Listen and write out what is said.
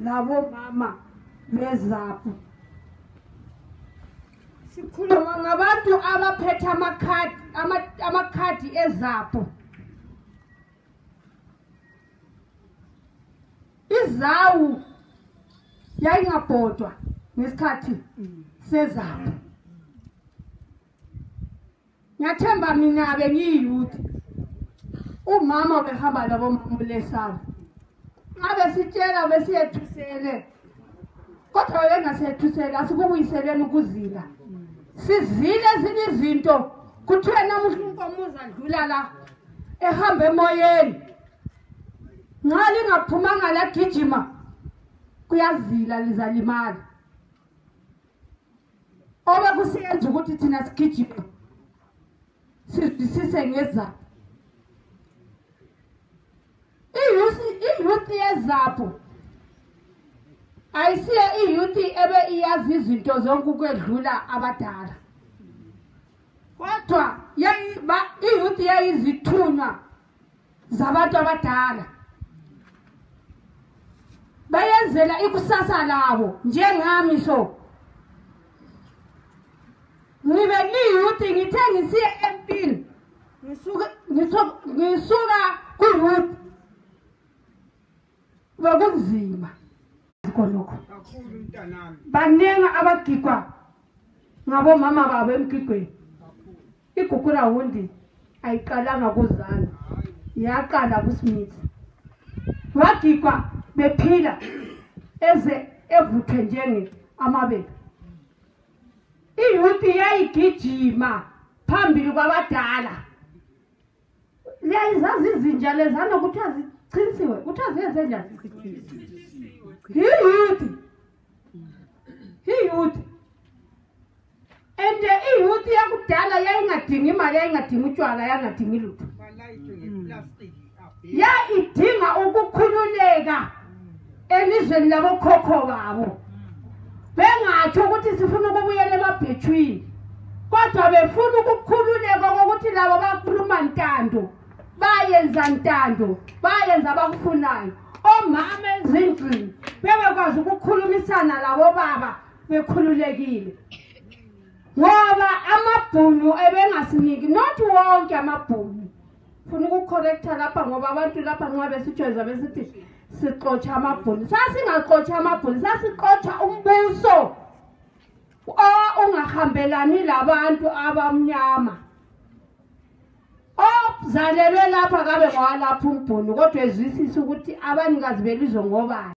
labo mama bezapho. Sikhuluma ngabantu abaphethe amakhadi ezapho. Izawu yayingabhodwa ngesikhathi sezapho. Ngiyathemba mina bengiyiyouth. Umama behamba labo mamulesana. Ngabe sitshela besiyethusele. Kodwa bengasethusela asikubuyiseleni ukuzila. Sizile ezinye izinto kuthiwe namuhla inkomo uzadlula la ehamba emoyeni. Nxa lingaphumanga la gijima kuyazila lizalimala. Oba kusiyenza ukuthi thina sigijime sise ngeza. Iyouth yezapho ayisiye iyouth ebe iyazi izinto zonke ukwedlula abadala. Kodwa iyouth yayizithunywa zabantu abadala. Bayenzela ikusasa labo njengami so. Ngibe niyouth ngithe ngisiye empini. Ngisuka ku-youth. Bakunzima. Konoko. Banenga abagigwa ngabo mama babo emgigweni. Igugula hundi ayiqalanga kuzana. Yaqala kuSmith. Wagigwa bephila eze evuthwe njenge amabele. Iyouth yayigijima phambili kwabadala. Lezazi izinja lezana ukuthi azichithiwe, ukuthi azenze njani? Iyouth. Ende iyouth yakudala yayingadingi imali, yayingadingi utshwala, yangadingi lutho. Ya idinga ukukhululeka elizweni labokhokho babo. Bengathi ukuthi sifuna ukubuyela emabhethwini. Kodwa befuna ukukhululeka ukuthi labo bakhuluma ntando. Bayenza ntando, bayenza abakufunayo. Omama ezindlini bebekwazi ukukhulumisana labo baba bekhululekile. Ngoba amabhunu ebengasiniki, not wonke amabhunu. Funa ukucorrecta lapha ngoba abantu lapha nxa besitshweza besithi sixotsha amabhunu. Sasingaqotsha amabhunu, sasixotsha umbuso ungahambelani labantu abamnyama. Zalelwe lapha kabe ngawalapha umbhunu kodwa ezwisisa ukuthi abanikazi belizwe ngobani.